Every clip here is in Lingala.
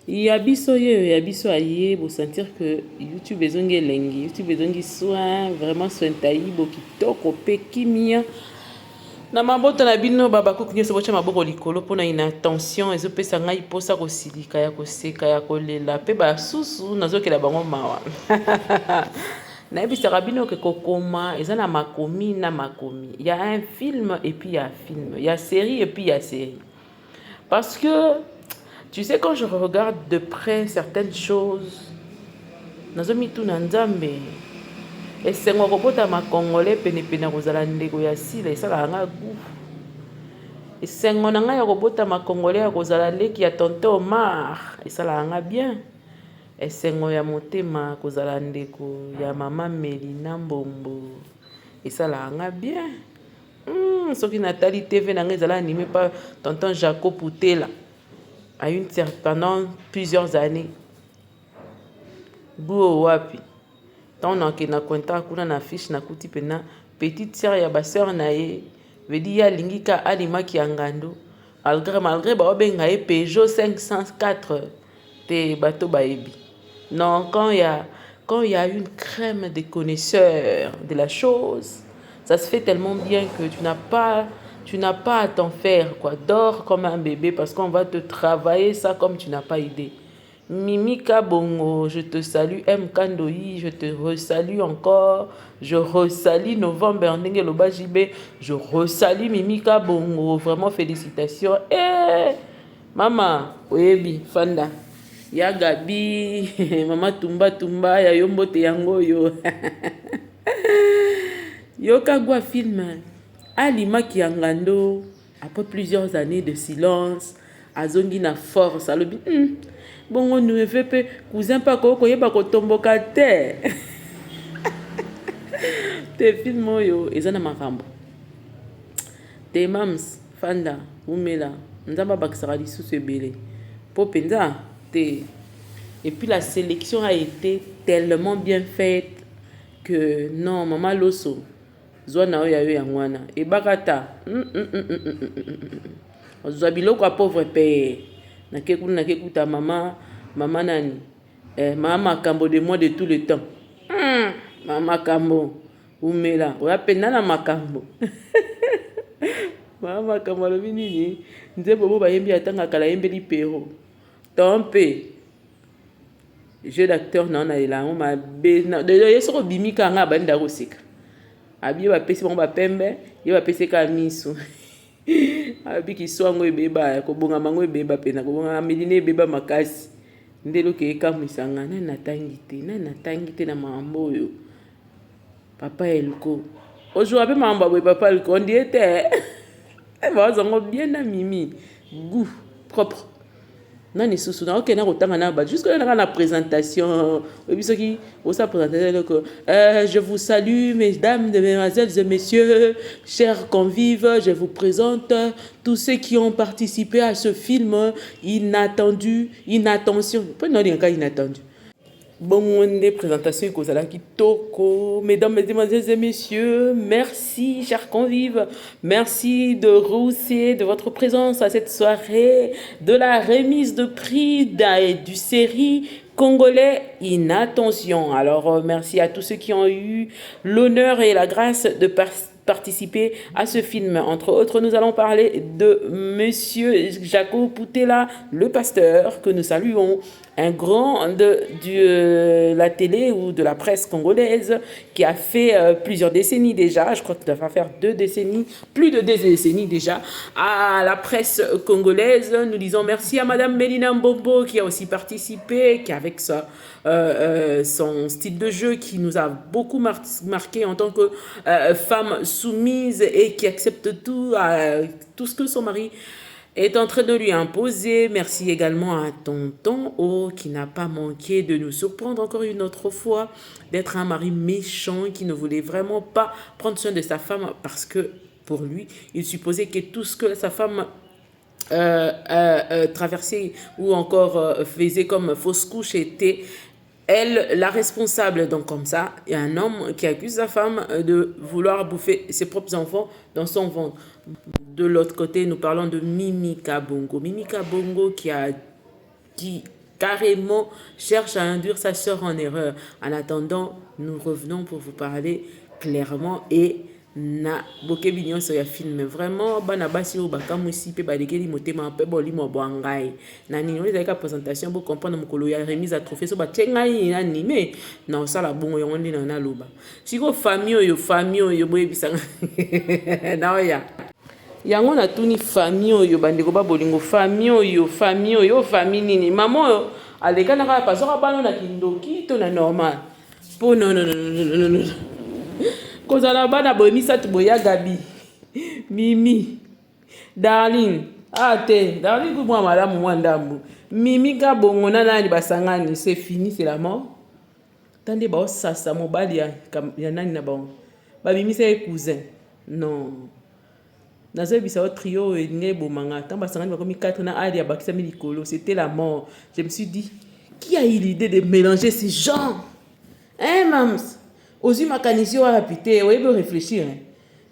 Ya biso yeyo ya biso aye bo sentir que YouTube ezongi elengi, YouTube ezongi soin, vraiment soin tayibo kitoko pe kimia. Na mabota na bino ba bakuku nyonso botya maboko likolo mpo na inattention ezopesa ngai mposa kosilika ya koseka ya kolela mpe basusu nazokela bango mawa. Nayebisaka bino ke kokoma eza na makomi na makomi ya un film et puis ya film ya série et puis ya série. Parce que, tu sais, quand je regarde de près certaines choses, nazomituna Nzambe, esengo kobotama congolais penepene ya kozala ndeko ya Sila esalaka nga goût. Esengo na ngai ya kobotama congolais ya kozala leki ya tonton Omar esalaka nga bien. Esengo ya motema kozala ndeko ya mama Melina Mbombo esalaka nga bien. Soki natali TV na ngai ezala animé par tonton Jaco Putela à une pendant plusieurs années. Goût wapi? Ntango nakende na contact kuna na fiche, nakuti mpena petite sœur ya basœur na ye, vedi ye alingi ka alimaki ya ngando malgré baobenga ye Peugeot 504 te, bato bayebi. Non, quand il y a une crème des connaisseurs de la chose, ça se fait tellement bien que tu n'as pas à t'en faire, quoi. Dors comme un bébé parce qu'on va te travailler ça comme tu n'as pas idée. Mimika Bongo, je te salue. M. Kandoyi, je te resalue encore. Je resalue Novembre Ndenge Loba JB. Je resalue Mimika Bongo. Vraiment, félicitations. Eh, mama, oyebi, fanda. Ya Gabi, mama Tumba Tumba, ya yombote yango yo. Yoka gwa film. Alimaki ya ngando après plusieurs années de silence, azongi na force, alobi bongo neveu mpe cousin mpe akoki koyeba kotomboka te te. Film oyo eza na makambo te. Mams, fanda, umela, Nzambe abakisaka lisusu ebele mpo mpenza te. Et puis la sélection a été tellement bien faite que non, mama Loso, zwa na oyo ya yo yango wana ebaka ta ozwa biloko ya pauvre père. Nake kuna, nake kuta mama nani, mama Makambo de moi de tout le temps. Mama Makambo, umela, oya mpenza na makambo. Mama Makambo alobi nini? Nzembo bo bayembi atanga kala, ayembeli pero to mpe jeu d'acteur na wana yango mabe. Ye soki obimi kaka, nga abandi koseka. Abi ye bapesi bango bapembe, ye bapesi kaka miso. Abi kiso yango ebeba, kobongama yango ebeba mpena, kobongama melina ebeba makasi. Nde eloko ekamwisa nga, nani natangi te, nani natangi te na makambo oyo? Papa Elko ozwa mpe makambo ya boye. Papa Elko ondie te, bazwango bien na Mimi, goût propre. Nani susu naokende kotanga na bato jusque naka na présentation? Oyebi soki osala présentation eloko: Je vous salue, mesdames, mesdemoiselles et messieurs, chers convives, je vous présente tous ceux qui ont participé à ce film inattendu, inattention. Mpo naolingaka inattendu bongo nde présentation ekozala kitoko. Mesdames, mesdemoiselles et messieurs, merci, chers convives, merci de rehausser de votre présence à cette soirée de la remise de prix du série congolais Inattention. Alors merci à tous ceux qui ont eu l'honneur et la grâce de participer à ce film. Entre autres, nous allons parler de monsieur Jaco Poutela, le pasteur que nous saluons, un grand de la télé ou de la presse congolaise qui a fait plusieurs décennies déjà, je crois qu'il doit faire 2 décennies, plus de 2 décennies déjà, à la presse congolaise. Nous disons merci à madame Mélina Mbombo qui a aussi participé, qui avec son style de jeu qui nous a beaucoup marqué en tant que femme soumise et qui accepte tout, tout ce que son mari est en train de lui imposer. Merci également à Tonton O qui n'a pas manqué de nous surprendre encore une autre fois, d'être un mari méchant qui ne voulait vraiment pas prendre soin de sa femme parce que pour lui, il supposait que tout ce que sa femme traversait ou encore faisait comme fausse couche était elle la responsable. Donc comme ça, il y a un homme qui accuse sa femme de vouloir bouffer ses propres enfants dans son ventre. De l'autre côté, nous parlons de Mimi Kabongo. Mimi Kabongo qui carrément cherche à induire sa sœur en erreur. En attendant, nous revenons pour vous parler clairement et na bokebi nyonso ya film. Vraiment, bana basi oyo bakamwisi mpe balekeli motema mpe bolimo bwa ngai na nini. Oyo ezalaki présentation, bocomprendre. Mokolo ya remise ya trophée, so batie ngai na anime na osala bongo, yango nde na naloba. Sikoyo famille oyo, famille oyo, boyebisanga na oya yango. Natuni famille oyo, bandeko ba bolingo, famille oyo, famille oyo, famille nini? Mama oyo alekanaka pasaka bana na kindoki to na normal? Mpo non, non, non, non, kozala bana boye misato boya, Gabi, Mimi, Darling. Ah te, Darling ku mwa malamu, mwa ndambu. Mimi ka bongo na nani basangani, c'est fini, c'est la mort. Ta nde baosasa mobali ya nani na bango, babimisa ye cousin. Non, nazoyebisa yo, trio oyo elingi ebomanga. Ntango basangani, bakomi 4 na Ali abakisami likolo, c'était la mort. Je me suis dit: qui a eu l'idée de mélanger ces gens, hein? Mams, ozwi makanisi oyo wapi? Te, oyebi oréfléchir, hein?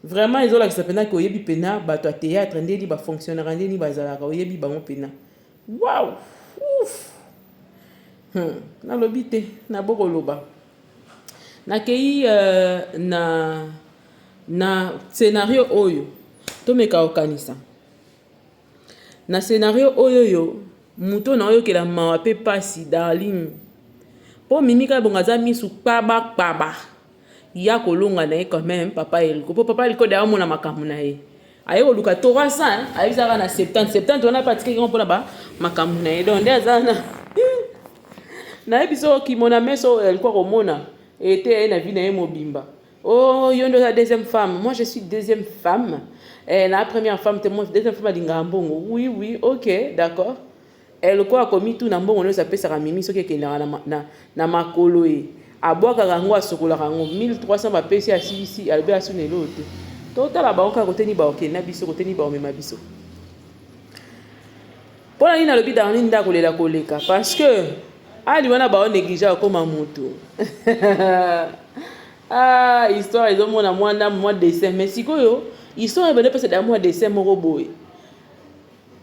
Vraiment, ezolakisa mpena ke oyebi mpena bato ya théâtre, ndeni bafonctionnaka, ndeni bazalaka, oyebi bango mpena. Wow, ouf. Nalobi te, nabokoloba. Nakei na scénario oyo, tomeka kokanisa na scénario oyo. Oyo moto na oyokela mawa mpe pasi, Darling, mpo Mimi kaka bongo aza misu kpabakpaba ya kolonga na ye quand même papa Eliko, mpo papa Eliko deya omona makambo na ye, aye koluka 300, ayebisaka na 70 70 wana mpe atikaki ngo mpona bamakambo na ye. Donc nde aza na nayebi so kimona meso alikuwa komona ete ye na vie na ye mobimba. Oh, yo nde oza deuxième femme, moi je suis deuxième femme. Eh, na première femme te, moi deuxième femme alingaka mbongo. Oui, ok, d'accord. Eloko akomi tuna mbongo nyonso apesaka Mimi, soki ekendaka na makolo, ye abwakaka yango, asokolaka yango. 1300 bapesi, asilisi, alobi asuna eloko te. Totala bango kaka koteni baokende na biso, koteni baomema biso. Mpo na nini nalobi Darling nde akolela koleka? Parce que Ali wana baonéglige, akóma motu. Ah, histoire ezomona mwana mwa dessin, mais sikoyo histoire ebende mpesa da mwa dessin moko boye.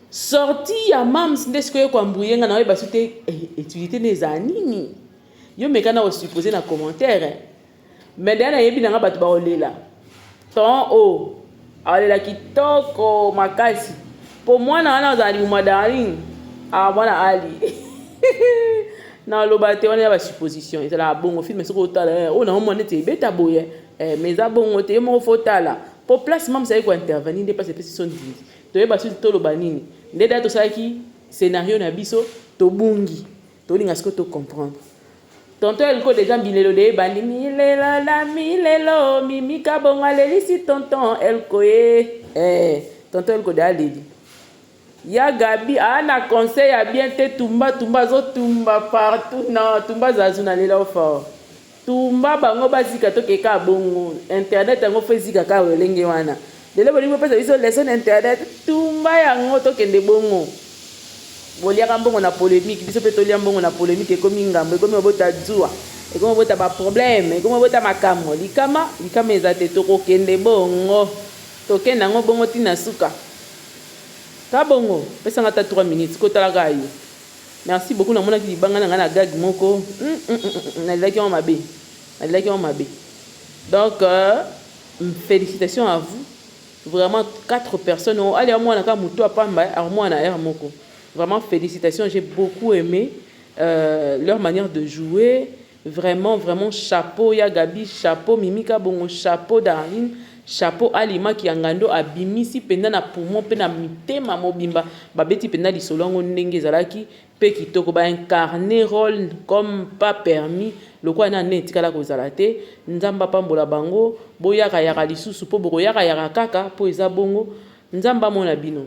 Sortie ya Mams nde sikoyo ekoembrouiller nga. Na oyeba so te utilité nde ezala nini. Yo meka na kosuppose na commentaire, mais deya nayebi nanga bato bakolela ton o akolela kitoko makasi, mpo mwana wana azala libuma Darling, ah, mwana Ali. Naloba te, wana ya basupposition, ezalaka bongo. Film soki otala oyo naomona neti ebeta boye, mais eza bongo te. Yo moko fo otala, mpo place Mams ayi kointervenir nde place epesi so ndindi. Toyeba soki toloba nini. Nde daya tosalaki scénario na biso, tobungi, tolinga sikoyo tocomprendre. Tonton Eliko déjà milelo de ebandi, milelo na milelo. Mimi Kabongo alelisi tonton Elko ye. Tonton Elko de aleli ya Gabi, aa na conseil ya bien te. Tumba, tumba, azotumba partout na tumba zazu. Nalela fort, tumba bango bazika, tokeka bongo. Internet yango fo ezika kaka elenge wana. Lelo bolingi bopesa biso leçon na internet, tumba yango, tokende bongo. Boliaka mbongo na polémique, biso mpe tolia mbongo na polémique. Ekomi ngambo, ekomi obota zuwa, ekomi obota baproblème, ekomi obota makambo. Likama, likama eza te, tokokende bongo, tokende yango bongo ntina suka ka bongo. Pesanga ata 3 minutes kotalaka yo. Merci beaucoup. Namonaki libanga na ngai na gag moko, nalelaki yango mabe, nalelaki yango mabe. Donc félicitations à vous, vraiment quatre personnes. Ali amwana kaka motu apamba, amwana aire moko. Vraiment félicitations, j'ai beaucoup aimé leur manière de jouer. Vraiment, vraiment, chapeau ya Gabi, chapeau Mimi Kabongo, chapeau Darling, chapeau Alimaki ya Ngando. Abimisi mpenza na poumon mpe na mitema mobimba. Babeti mpenza lisolo yango ndenge ezalaki mpe kitoko, baincarne rôle comme pas permis, lokola na nde etikala kozala te. Nzambe apambola bango. Boyakayaka lisusu, mpo bokoyakayaka kaka mpo eza bongo. Nzambe amona bino.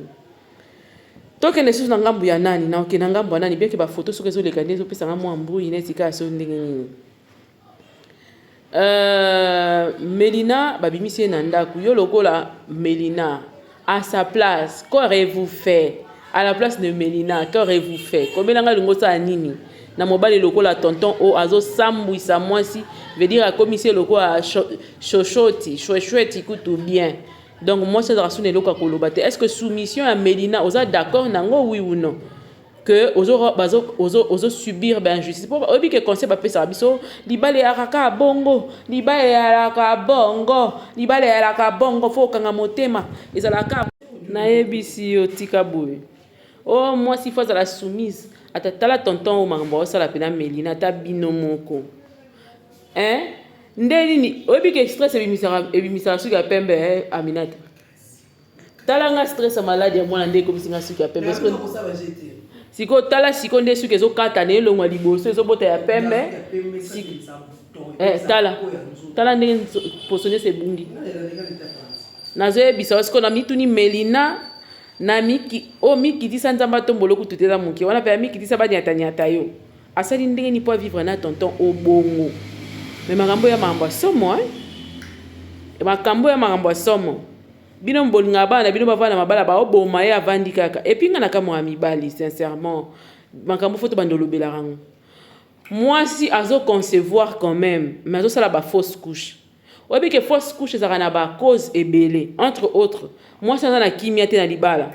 Tokende lisusu na ngambu ya nani? Na okende na ngambu ya nani? Bien que bafoto soki ezoleka nde ezopesanga mwa mbui neti kaka so ndenge nini. Melina babimisi ye na ndako. Yo lokola Melina, à sa place, qu'aurez-vous fait? À la place de Melina, qu'aurez-vous fait? Komelanga lingo osala nini na mobali lokola tonton o azosambwisa mwasi, veut dire akomisi ye lokola shoshoti shweshweti kutu bien. Donc mwasi azalaka suna eloko ya koloba te. Est ce que soumission ya Melina oza d'accord nango, oui ou non? Que ozo bazo ozo ozo subir ba injustice po oyebi ke conseil bapesaka biso libala eyaka kaka bongo libala eyalaka bongo libala eyalaka bongo fo okanga motema ezalaka nayebisi yo tika boye o oh, mwasi fo azala soumise ata tala tonton oyo makambo aosala mpena melina ata bino moko hein nde nini oyebi ke stress ebimisaka ebimisaka suki ya pembe eh, aminata Tala nga stress ya maladi ya mwana nde ekomisi nga suki ya pembe. Sikoyo tala sikoyo nde suki ezokatana elongwa liboso ezobota ya pembe. Eh, tala tala ndenge poso nyonso ebungi. Nazoyebisa yo sikoyo na mituni Melina na miki oyo oh, mikitisa Nzambe atombolo kutu te eza moke wana mpe amikitisa banyatanyata yo. Asali ndenge nini po a vivre na tonton O bongo? Mais makambo ya makambo ya somo hein. Makambo ya makambo ya somo. Bino bolingaka bana na bino bavanda mabala ba oboma ye avandi kaka. Et puis nga na kamwa mibali sincèrement. Makambo faut tobanda olobelaka yango. Mwasi azo concevoir quand même mais azosala ba fausse couche. Oyebi ke fausse couche ezalaka na ba cause ebele entre autres mwasi aza na kimia te na libala.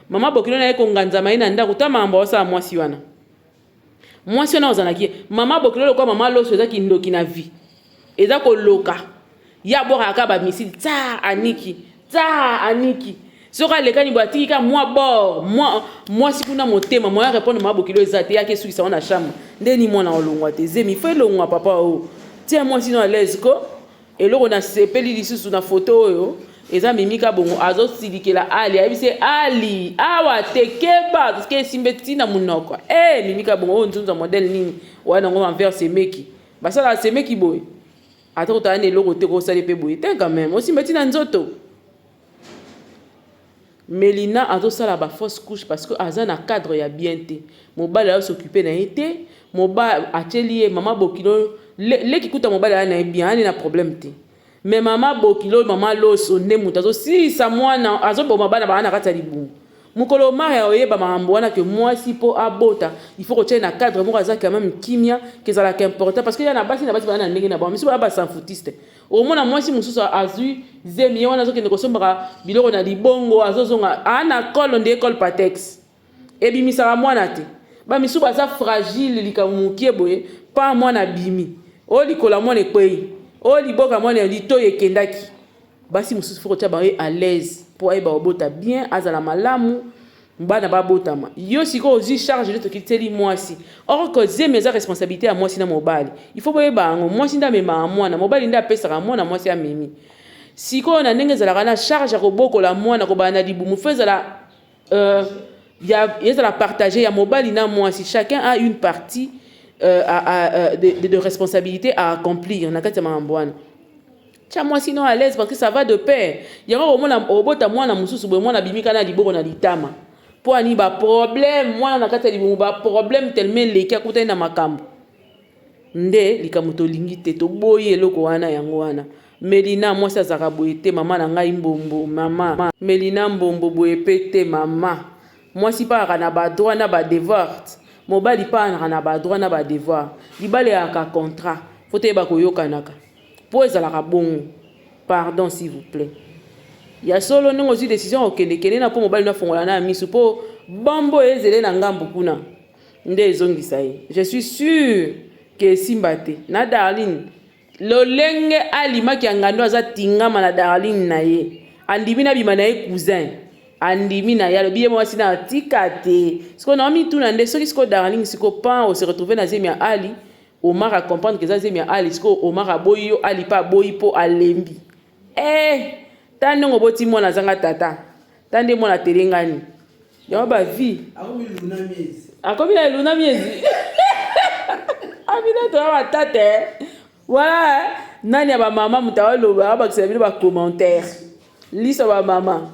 Mama bokilo na ye konganzama ye na ndako ta makambo aosala mwasi wana. Mwasi wana ozalaki ye mama bokilo lokola mama loso eza kindoki na vie eza koloka ye abwakaka kaka bamisili tsa aniki tsa aniki soki alekani boye atiki kaka mwa bord mwa mwasi kuna motema moyen répondre mama bokilo eza te yaki esukisa ngo na chambre nde ni mwana olongwa te zemi fo elongwa papa oyo tia mwasi no à l'aise ko Eloko na sepeli lisusu na photo oyo eza Mimi Kabongo azo silikela Ali ayebisi ye Ali awa te keba parce que esimbe ti na munoko eh Mimi Kabongo oyo nzunzu ya modèle nini wana ngo envers semeki basalaka semeki boye ata kotala na eloko te kosali pe boye te quand même osimba ti na nzoto Melina azosala ba fausse couche parce que aza na cadre ya bien te mobali azo s'occuper na ye te mobali atieli ye mama bokilo leki kuta mobali aya na ye bien aya na problème te mais mama bokilo mama loso nde moto azosilisa mwana azoboma bana baa na kati ya libumu mokolo Omar ya oyeba makambo wana ke mwasi mpo abota il faut kotia ye na cadre moko aza quand même kimia ke ezalaka important parce que ya na basi na basi baa na ndenge na bango misusu baa ba s'en-foutiste Okomona mwasi mosusu azui zemi ye wana azokende kosombaka biloko na libongo azozonga aa na col on dirait col patex ebimisaka mwana te ba misusu baza fragile likambo mokie boye pa mwana abimi o likolo ya mwana ekweyi o liboka ya mwana litoyi ekendaki basi mosusu faut kotia bango ye à l'aise po ayeba kobota bien azala malamu Bana ba botama. Yo sikoyo ozui charge nde tokiteli mwasi. Or que zemi eza responsabilite ya mwasi na mobali. Il faut boyeba yango. Mwasi nde amemaka mwana, mobali nde apesaka mwana, mwasi amemi. Sikoyo na ndenge ezalaka na charge ya kobokola mwana kobanda na libumu faut ezala euh, ya ezala partage ya mobali na mwasi. Chacun a une partie euh, à, à, euh, de, de, de responsabilité à accomplir na kati ya makambo wana. Tia mwasi no à l'aise parce que ça va de pair. Yango okomona obota mwana mosusu boye mwana abimi kana liboko na litama. Po ani ba problème mwana na kati ya libumu ba problème tellement eleki akutani na makambo. Nde likambo tolingi te toboyi eloko wana yango wana. Melina mwasi azalaka boye te mama na ngai mbombo mama. Melina mbombo boye pe te mama. Mwasi pe azalaka na ba droit na ba devoirs, mobali pe azalaka na ba droit na ba devoirs. Libala ezalaka contrat, faut toyeba koyokanaka. Po ezalaka bongo pardon s'il vous plait. Ya solo ndenge ozui decision ya kokende kende na po mobali no afongola na misu po bombe oyo ezele na ngambu kuna nde ezongisa ye. Je suis sur que esimba te na Darling lolenge alimaki ya ngando aza tingama na Darling na ye andimi na bima na ye cousin andimi na ye alobi ye mwasi na atika te sikoyo na mituna nde soki sikoyo Darling sikoyo pan o se retrouver na zemi ya Ali Omar a comprendre que eza zemi ya Ali sikoyo Omar aboyi yo Ali pe aboyi po alembi eh ta ndenge oboti mwana azanga tata ta nde mwana atelengani yango ba vie akomi na luna miezi amina toya batata eh. Voilà eh. Nani ya ba mama moto aoloba abakisela bino ba commentaire liso ba mama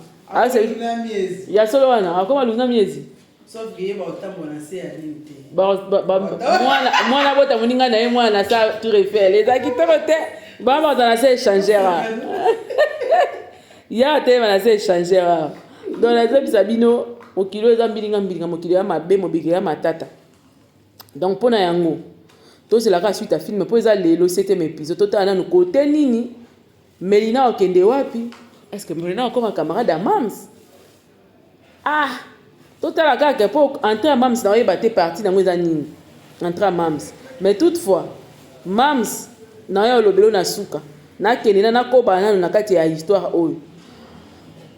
ya solo wana akoma luna miezi Sauf que ye bakotambola na se ya nini te. Mwana mwana abota moninga na ye mwana na sa tour Eiffel eza kitoko te. Ba bazala na se échangeur. Ya telema na se échangeur. Donc nazobisa bino mokili oyo eza mbilinga mbilinga mokili ya mabe mobikili ya matata. Donc mpo na yango tozelaka suite ya film mpo eza lelo septième épisode totala nanu kote nini Melina okende wapi? Est-ce que Melina akoma camarade ya Mams? Ah! Totala kaka mpo entrée ya Mams naoyeba te parti nango eza nini, entrée ya Mams. Mais toutefois Mams naoya olobelo na suka, nakende na nakoba nanu na kati ya histoire oyo.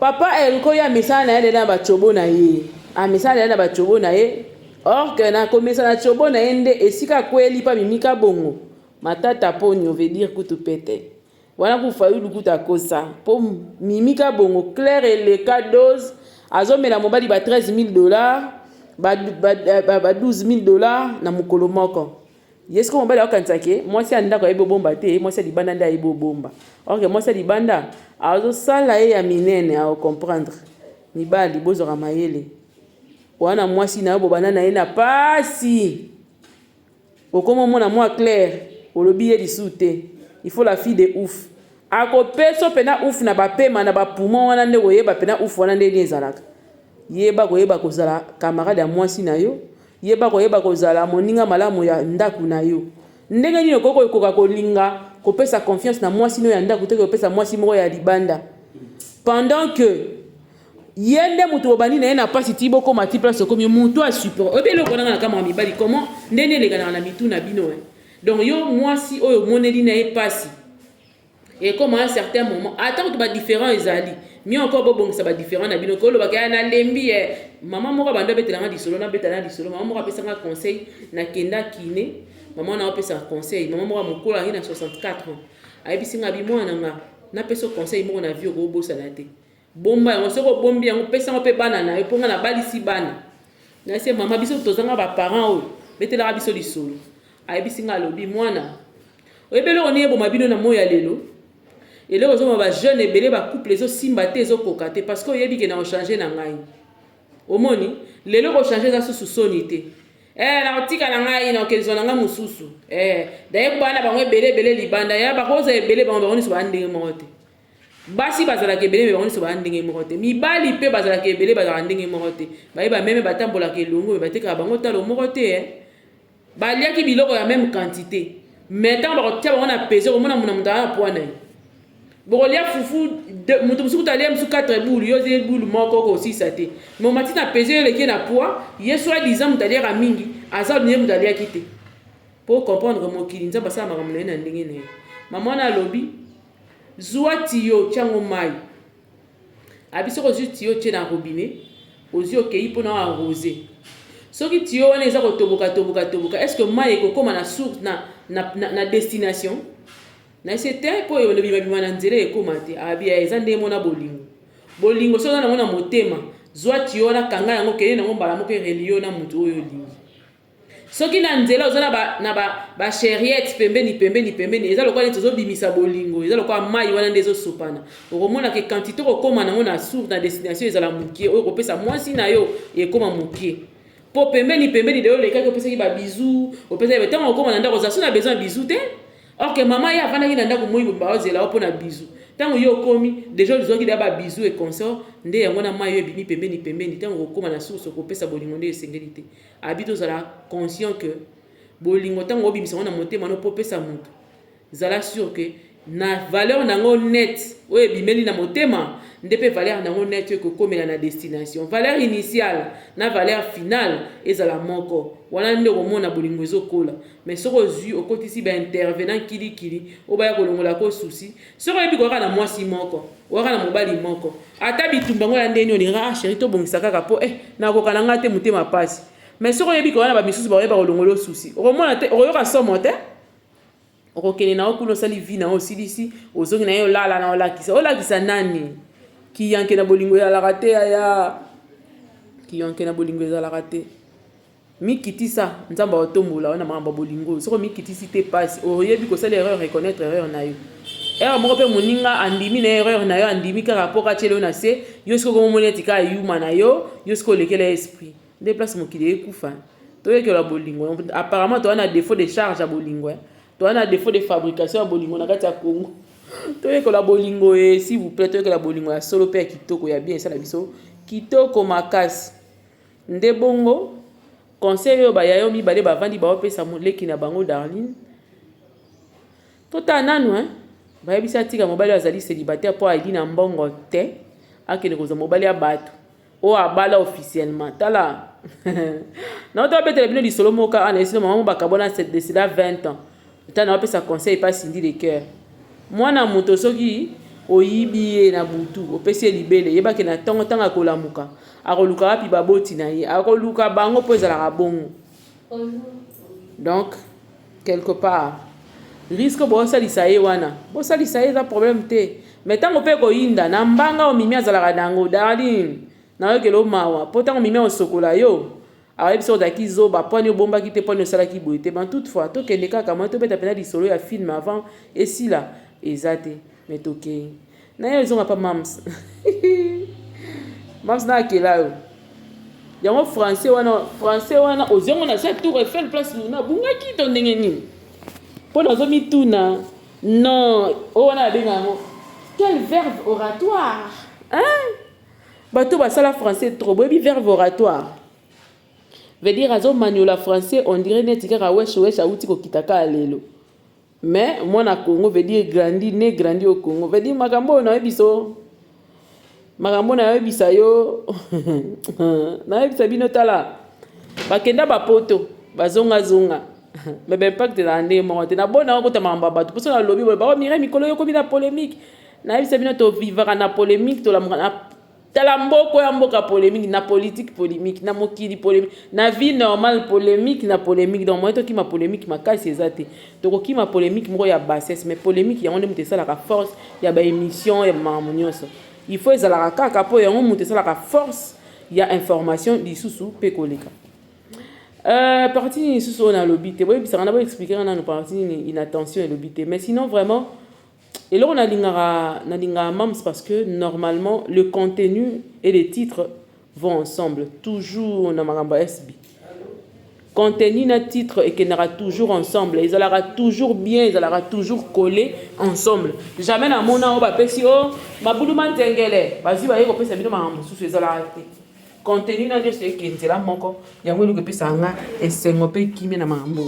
Papa Elko ye amesana na ye lelo na bacobo na ye, amesana lelo na bacobo na ye, or que na komesana cobo na ye nde esika akweli pa Mimi Kabongo, Matata Ponyo veut dire kutu pete. Wana ku Fayulu kutu akosa po Mimi Kabongo claire eleka dose azomela mobali ba 13 000 $ ba 12 000 $ na mokolo moko. Ye sikoyo mobali akokanisa ke mwasi ya ndako ayebi obomba te, mwasi ya libanda nde ayebi obomba. Or que mwasi ya libanda azosala ye ya minene, akocomprendre. Mibali, bozwaka mayele wana. Mwasi na yo bobanda na ye na pasi, okoma omona mwa claire, olobi ye lisusu te. Il faut la fille de ouf akopesa mpena ouf na bapema na bapoumon wana nde koyeba mpena ouf wana nde nini ezalaka. Yeba koyeba kozala camarade ya mwasi na yo, yeba koyeba kozala moninga malamu ya ndako na yo. Ndenge nini okoki kokoka kolinga kopesa confiance na mwasi no ya ndako te, kopesa mwasi moko ya libanda, pendant que ye nde moto bobandi na ye na mpasi ti bokóma ti place okomi? Moto asupport oyebi eloko wana. Nga na kamaka mibali, comment ndenge elekanaka na mitu na bino, eh? Donc yo mwasi oyo omoneli na ye mpasi, ekoma un certain moment, ata kutu badifférend ezali, mieux encore bobongisa badifférend na bino. Kolobaka ya nalembi ye, mama moko abandi abetelanga lisolo, nabeta na lisolo. Mama moko apesanga conseil, nakenda kine, mama wana apesaka conseil. Mama moko ya mokolo angi na 64 ans, ayebisi nga: "Abi mwana na nga, napesa conseil moko na vie, okobosana te, bomba yango. Soki obombi yango, pesa yango mpe bana na yo, mpo nga nabalisi bana." Nayesi: "Mama, biso tozanga baparent oyo betelaka biso lisolo." Ayebisi nga, alobi: "Mwana, oyebi eloko nini eboma bino na moi ya lelo? Eloko ezoboma bajeune ebele, bacouple ezosimba te, ezokoka te, parce que oyebi ke na ochange na ngai. Omoni lelo kochange eza susu soni te. Nakotika na ngai, nakokezwa na ngai mosusu. Daye bana bango ebele ebele libanda ya bakoza ebele, bango bango nyonso baa ndenge moko te. Basi bazalaka ebele, me bango nyonso baa ndenge moko te. Mibali mpe bazalaka ebele, bazalaka ndenge moko te. Bayeba même batambolaka elongo, me batekaka bango talo moko te, eh. Baliaki biloko ya même quantité, mais ntango bakotia bango na pese, komona mona moto aza na poids na ye. Bokolia fufu, moto mosuku talia mosusu 4 boule, yo ozeli boule moko, okosisa te. Mais omati na pese, yo eleki na poids. Ye soi disant moto aliaka mingi, aza ye moto aliaki te." Po comprendre mokili, Nzambe asala makambo na ye na ndenge na ye. Mama wana alobi: "Zwa tiyo, tiango mai." Abi soki ozwi tiyo, tie na robinet, ozwi, okei mpona arose. Soki tiyo wana eza kotoboka, toboka, toboka, est ce que mai ekokóma na source, na destination? Nayesi te, mpo ebimabima na nzela, ekóma te. Abi eza ndenge mona bolingo. Bolingo soki oza nango na motema, zwa tiyo wana, kanga yango, kende nango mbala moko, ereli yo na motu oyo olingi. Soki na nzela oza na bachariete pembeni pembeni pembeni, eza lokola neti ozobimisa bolingo, eza lokola mai wana nde ezosopana. Okomona ke quantité okokóma nango na source, na destination, ezala mokie. Oyo okopesa mwasi na yo ekóma mokie, mpo pembeni pembeni deyo olekaki, opesaki babisous, opesaki. Ntango okóma na ndako, oza so na besoin ya bisou te. Or que mama ye avandaki na ndako moi baozela yo mpo na bisou. Ntango yo okomi, déjà ozwaki deya babisous et consort. Nde yango na mai oyo ebimi pembeni pembeni, ntango okokóma na source, okopesa bolingo nde esengeli te. Abi tozala conscient que bolingo, ntango obimisa yango na motema no mpo opesa moto, zala sûr que na valeur nango net oyo ebimeli na motema nde mpe valeur nango net oyo ekokomela na destination. Valeur initiale na valeur finale ezala moko. Wana nde okomona bolingo ezokola. Mais soki ozwi, okotisi baintervenant kilikili oyo baya kolongola ko susi, soki oyebi koyaka na mwasi moko, oyaka na mobali moko, ata bitumba yango ya ndeni, olinga: "Ah chéri, tobongisa kaka, mpo nakoka na ngai te, motema pasi." Mais soki oyebi koya na bamisusu bakoyeba kolongola osusi, okomona te, okoyoka somo te. Okokende na yo kuna, osali vie na yo, osilisi, ozongi na ye, olala na olakisa, olakisa nani? Kiyanke na bolingo ezalaka te. Aya kiyanke na bolingo ezalaka te. Mikitisa, Nzambe akotombola yo na makambo ya bolingo. Soki omikitisi te, pasi. Oyebi kosala erreur, reconnaître erreur na yo. Erreur moko mpe, moninga andimi na erreur na yo, andimi kaka mpo katiela yo na se. Yo soki okomomoni eti kaka yuma na yo, yo soki olekela esprit, nde place mokili ekufa. Toyekela bolingo. Apparemment toza na défaut de charge ya bolingo, toza na défaut de fabrication ya bolingo na kati ya Congo. Toyekola bolingo e, s'il vous plaît. Toyekola bolingo ya solo mpe ya kitoko, ya bien, esala biso kitoko makasi. Nde bongo conseil oyo bayayo mibale bavandi baopesa leki na bango Darline. Totala nanu, hein? Bayebisi atika mobali oyo azali célibataire mpo ayeli na mbongo te, akende kozwa mobali ya bato. Oyo abala officiellement. Tala. Na to betela bino lisolo moko ana esino mama bakabona de cela 20 ans. Tala na pesa conseil pa Cindy le cœur. Mwana moto soki oyibi ye na butu opesi ye libele yebake na ntongo ntango akolamuka akoluka wapi baboti na ye akoluka bango mpo ezalaka bongo. Donc quelque part risque bosalisa ye wana bosalisa ye eza problème te, mais ntango mpe koyinda na mbanga oyo Mimi azalaka na yango, darling, nayokela mawa mpo ntango Mimi akosokola yo, ayebi soki ozalaki zoba mponi obombaki te, mponi osalaki boye te. Ban toutefois tokende kaka moi tobeta mpena lisolo ya film avant esila eza te, mais tokei na ye ezonga mpa mams. Mams na akela yo yango français wana, français wana ozongo na sa tour Eiffel place muna abungaki to ndenge nini? Mpo nazomituna non, oyo wana babenga yango quel verbe oratoire, hein? Bato basala français trop, boyebi verbe oratoire veut dire azomaniola français, on dirait neti kaka wesh wesh awuti kokita kaka lelo. Mais mwana Congo veut dire grandi, né, grandi au Congo, veut dire makambo oyo nayebi so makambo nayebisa yo, nayebisa bino. Tala, bakenda bapoto, bazongazonga, mais baimpact ezala ndenge moko te. Nabona okota makambo ya bato mposo nalobi boye baomire mikolo yo okomi na polémique. Nayebisa bino, tovivaka na polémique, tolamuka na tala mboko ya mboka polémique, na politique polémique, na mokili polémique, na vie normale polémique na polémique. Donc moye tokima polémique makasi eza te. Tokokima polémique moko ya bassesse, mais polémique yango nde moto esalaka force ya baémission ya makambo nyonso. Il faut ezalaka kaka mpo yango moto esalaka force ya information lisusu mpe koleka. Partie nini lisusu oyo nalobi te? Boyebisaka na boexpliquer nano partie nini inattention elobi te. Mais sinon vraiment eloko nalingaka, nalingaka mams parce que normalement le contenu et les titres vont ensemble toujours. Na makambo ya SB, contenu na titre ekendaka toujours ensemble, ezalaka toujours bien, ezalaka toujours collé ensemble. Jamais namona oyo bapesi o mabulu manzengele bazwi baye kopesa bino makambo mosusu, ezalaka te. Contenu na nyonso ekende nzela moko. Yango eloko epesaka nga esengo mpe kimia na makambo.